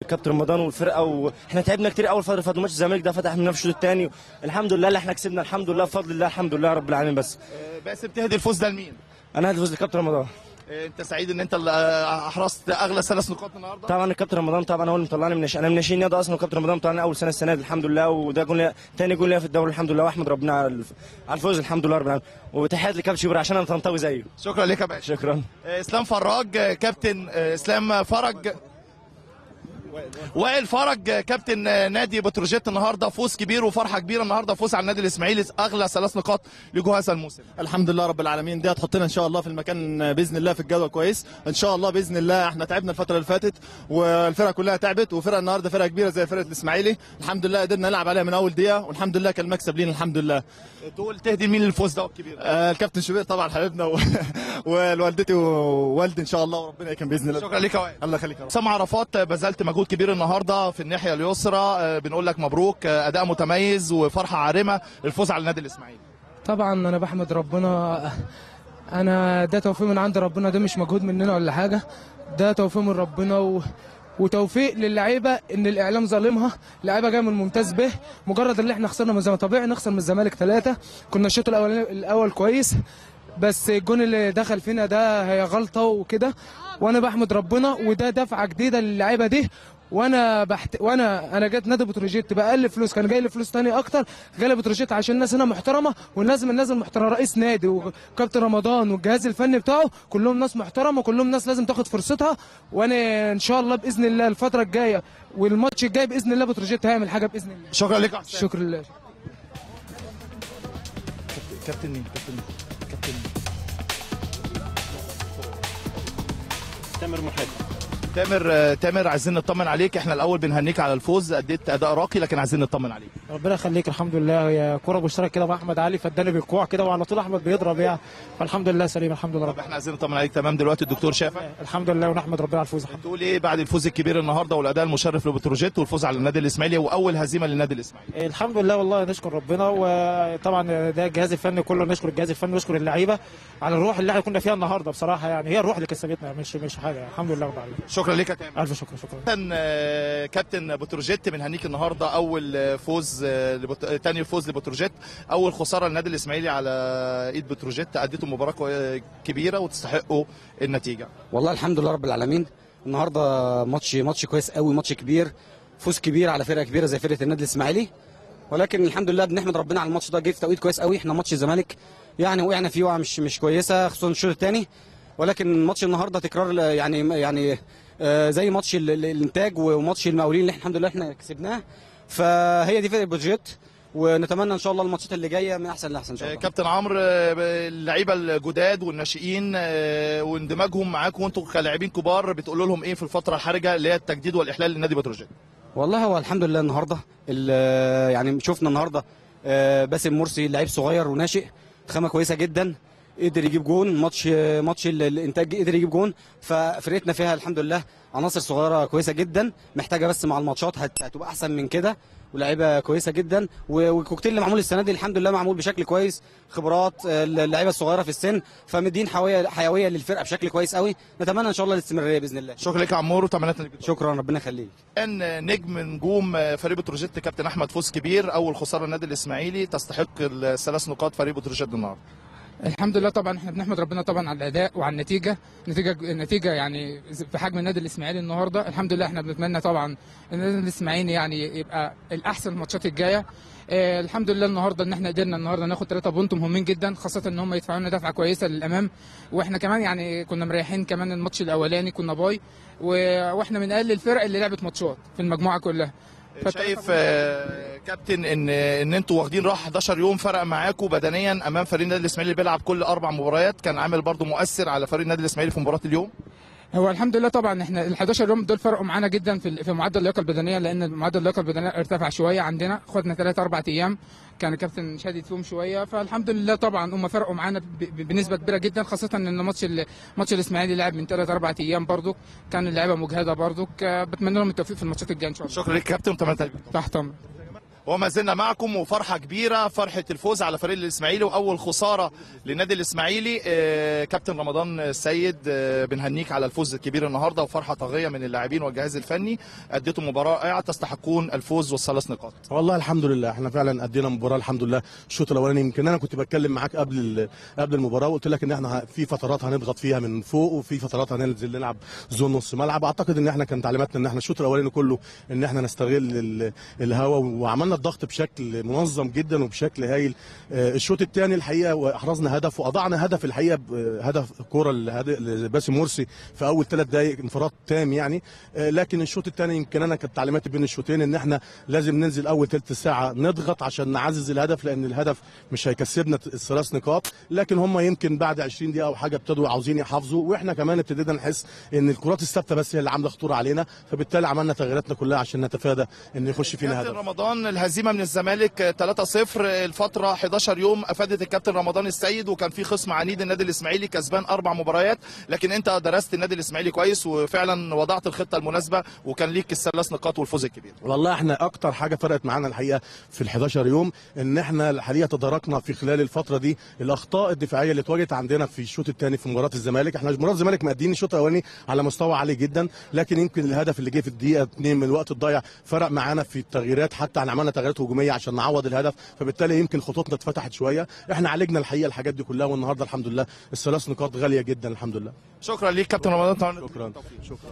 كابتن رمضان والفرقة، واحنا تعبنا كتير اول فترة فاتت، ماتش الزمالك ده فتح من في الشوط الثاني، الحمد لله اللي احنا كسبنا الحمد لله بفضل الله، الحمد لله رب العالمين. بس بتهدي الفوز ده لمين؟ انا هدي الفوز لكابتن رمضان. انت سعيد ان انت اللي احرزت اغلى 3 نقاط النهارده؟ طبعا الكابتن رمضان طبعا هو اللي مطلعني من انا من ناشئين نادي اصلا، وكابتن رمضان مطلعني اول سنة السنة دي الحمد لله، وده جول ثاني جول ليا في الدوري الحمد لله، واحمد ربنا على الفوز الحمد لله رب العالمين، وتحيات لكابتن شوبير عشان انا طنطاوي زيه. شكرا لك يا باشا. شكرا. اسلام فراج كابتن، اسلام فرج، وائل فرج كابتن نادي بتروجيت، النهارده فوز كبير وفرحه كبيرة النهارده، فوز على النادي الاسماعيلي، اغلى 3 نقاط لجو هذا الموسم. الحمد لله رب العالمين، دي هتحطنا ان شاء الله في المكان باذن الله في الجدول كويس ان شاء الله باذن الله. احنا تعبنا الفترة اللي فاتت والفرقة كلها تعبت، وفرقه النهارده فرقه كبيرة زي فرقه الاسماعيلي، الحمد لله قدرنا نلعب عليها من اول دقيقة، والحمد لله كان المكسب لينا الحمد لله. تقول تهدي مين الفوز ده الكبير؟ الكابتن شوبير طبعا حبيبنا ووالدتي ووالدي ان شاء الله، وربنا يكرم باذن الله. شكرا لك يا وائل. الله يخليك. سام عرفات بذلت مجهود كبير النهارده في الناحية اليسرى، بنقول لك مبروك، اداء متميز وفرحه عارمة الفوز على النادي الاسماعيلي. طبعا انا بحمد ربنا، انا ده توفيق من عند ربنا، ده مش مجهود مننا ولا حاجة، ده توفيق من ربنا وتوفيق للعيبة ان الاعلام ظالمها، لعيبة جاية من الممتاز به، مجرد اللي احنا خسرنا من الزمالك، طبيعي نخسر من الزمالك 3، كنا الشوط الاول كويس، بس الجون اللي دخل فينا ده هي غلطه وكده، وانا بحمد ربنا، وده دفعه جديدة للعيبة دي. وانا وانا انا جيت نادي بتروجيت باقل فلوس، كان جاي لي فلوس ثانية اكتر، جاي لي بتروجيت عشان الناس هنا محترمه، والناس من الناس المحترمة، رئيس نادي وكابتن رمضان والجهاز الفني بتاعه كلهم ناس محترمه، كلهم ناس لازم تاخد فرصتها. وانا ان شاء الله باذن الله الفترة الجاية والماتش الجاي باذن الله بتروجيت هيعمل حاجة باذن الله. شكرا لك يا حسام. شكرا لله. كابتن مين؟ كابتن تامر محب. تامر عايزين نطمن عليك، احنا الاول بنهنيك على الفوز، اديت اداء راقي، لكن عايزين نطمن عليك. ربنا يخليك، الحمد لله، هي كره مشتركة كده مع احمد علي، فاداني بالكوع كده وعلى طول احمد بيضرب يعني، فالحمد لله سليم الحمد لله. طب احنا عايزين نطمن عليك. تمام دلوقتي الدكتور شافك؟ الحمد لله ونحمد ربنا على الفوز. تقول ايه بعد الفوز الكبير النهارده والاداء المشرف لبتروجيت والفوز على النادي الاسماعيلي واول هزيمة للنادي الاسماعيلي؟ الحمد لله والله نشكر ربنا، وطبعا ده الجهاز الفني كله، نشكر الجهاز الفني ونشكر اللعيبة على الروح اللي احنا كنا فيها النهارده بصراحة، يعني هي الروح اللي كسبتنا، مش حاجة، الحمد لله رب العالمين. شكرا لك يا تامر. الف شكر. شكرا. كابتن بتروجيت بنهنيك النهارده، اول فوز ثاني فوز لبتروجيت، اول خسارة للنادي الاسماعيلي على ايد بتروجيت، اديتوا مباراة كبيرة وتستحقوا النتيجة. والله الحمد لله رب العالمين، النهارده ماتش كويس قوي، ماتش كبير، فوز كبير على فرقه كبيرة زي فرقه النادي الاسماعيلي، ولكن الحمد لله بنحمد ربنا على الماتش ده، جه في توقيت كويس قوي. احنا ماتش الزمالك يعني وقعنا فيه وقعه مش كويسة، خصوصا الشوط الثاني، ولكن ماتش النهارده تكرار يعني زي ماتش الانتاج وماتش المقاولين اللي احنا الحمد لله احنا كسبناه، فهي دي فرقه بتروجيت، ونتمنى ان شاء الله الماتشات اللي جاية من احسن لاحسن ان شاء الله. كابتن عمرو، اللعيبة الجداد والناشئين واندماجهم معاكم وانتم كلاعبين كبار، بتقولوا لهم ايه في الفترة الحرجة اللي هي التجديد والاحلال لنادي بتروجيت؟ والله هو الحمد لله النهارده يعني شفنا النهارده باسم مرسي لعيب صغير وناشئ، خامة كويسة جدا، قدر يجيب جون، ماتش الانتاج قدر يجيب جون، ففرقتنا فيها الحمد لله عناصر صغيرة كويسة جدا، محتاجه بس مع الماتشات هتبقى احسن من كده، ولاعيبه كويسة جدا، والكوكتيل اللي معمول السنة دي الحمد لله معمول بشكل كويس، خبرات اللعيبة الصغيرة في السن، فمدين حيوية للفرقة بشكل كويس قوي، نتمنى ان شاء الله الاستمرارية باذن الله. شكرا لك يا عمور وتمنياتنا لك. شكرا، ربنا يخليك. كان نجم نجوم فريق بتروجيت كابتن احمد، فوز كبير، اول خسارة النادي الاسماعيلي، تستحق ال3 نقاط فريق بتروجيت النهارده. الحمد لله طبعا احنا بنحمد ربنا طبعا على الاداء وعلى النتيجة، النتيجة يعني في حجم النادي الاسماعيلي النهارده، الحمد لله احنا بنتمنى طبعا النادي الاسماعيلي يعني يبقى الاحسن الماتشات الجاية. الحمد لله النهارده ان احنا قدرنا النهارده ناخد 3 point مهمين جدا، خاصة ان هم يدفعوا لنا دفعه كويسة للامام، واحنا كمان يعني كنا مريحين كمان الماتش الاولاني كنا bye، واحنا من اقل الفرق اللي لعبت ماتشات في المجموعة كلها. شايف كابتن ان انتوا واخدين راحة 11 يوم، فرق معاكم بدنيا امام فريق النادي الاسماعيلي اللي بيلعب كل 4 مباريات، كان عامل برضو مؤثر على فريق النادي الاسماعيلي في مباراة اليوم؟ هو الحمد لله طبعا احنا ال 11 يوم دول فرقوا معانا جدا في معدل اللياقة البدنية، لان معدل اللياقة البدنية ارتفع شوية عندنا، خدنا 3 4 ايام كان الكابتن شادد فيهم شوية، فالحمد لله طبعا هم فرقوا معانا بنسبة كبيرة جدا، خاصة ان ماتش الاسماعيلي لعب من 3 4 ايام برضو، كان اللعيبة مجهده برضو، بتمنى لهم التوفيق في الماتشات الجاية ان شاء الله. شكرا لك كابتن وتمنى تحت امرك. وما زلنا معكم وفرحه كبيرة، فرحه الفوز على فريق الاسماعيلي واول خسارة للنادي الاسماعيلي. كابتن رمضان السيد، بنهنيك على الفوز الكبير النهارده وفرحه طاغية من اللاعبين والجهاز الفني، اديتوا مباراة رائعة تستحقون الفوز والثلاث نقاط. والله الحمد لله احنا فعلا ادينا مباراة الحمد لله. الشوط الاولاني يمكن انا كنت بتكلم معاك قبل المباراة وقلت لك ان احنا في فترات هنضغط فيها من فوق وفي فترات هننزل نلعب zone نص ملعب. اعتقد ان احنا كان تعليماتنا ان احنا الشوط الاولاني كله ان احنا نستغل الهواء وعملنا الضغط بشكل منظم جدا وبشكل هايل. الشوط الثاني الحقيقة واحرزنا هدف واضعنا هدف الحقيقة، هدف كورة لباسم مرسي في اول 3 دقائق انفراد تام يعني. لكن الشوط الثاني يمكن انا كانت تعليماتي بين الشوطين ان احنا لازم ننزل اول ثلث ساعة نضغط عشان نعزز الهدف، لان الهدف مش هيكسبنا الثلاث نقاط. لكن هم يمكن بعد 20 دقيقة او حاجة ابتدوا عاوزين يحافظوا، واحنا كمان ابتدينا نحس ان الكرات الثابتة بس هي اللي عامله خطورة علينا، فبالتالي عملنا تغييراتنا كلها عشان نتفادى ان يخش فينا هدف. رمضان، الهزيمة من الزمالك 3-0 الفترة 11 يوم افادت الكابتن رمضان السيد، وكان في خصم عنيد النادي الاسماعيلي كسبان 4 مباريات، لكن انت درست النادي الاسماعيلي كويس وفعلا وضعت الخطة المناسبة وكان ليك الثلاث نقاط والفوز الكبير. والله احنا اكتر حاجة فرقت معانا الحقيقة في ال 11 يوم ان احنا الحقيقة تداركنا في خلال الفترة دي الاخطاء الدفاعية اللي اتواجهت عندنا في الشوط الثاني في مباراة الزمالك. احنا مباراة الزمالك مادين الشوط الاولاني على مستوى عالي جدا، لكن يمكن الهدف اللي جه في الدقيقة 2 من الوقت الضايع فرق معانا في التغييرات، حتى احنا عملنا تغييرات هجومية عشان نعوض الهدف، فبالتالي يمكن خطوطنا اتفتحت شوية. احنا عالجنا الحقيقة الحاجات دي كلها، والنهارده الحمد لله الثلاث نقاط غالية جدا الحمد لله. شكرا ليك كابتن رمضان. شكرا. شكرا.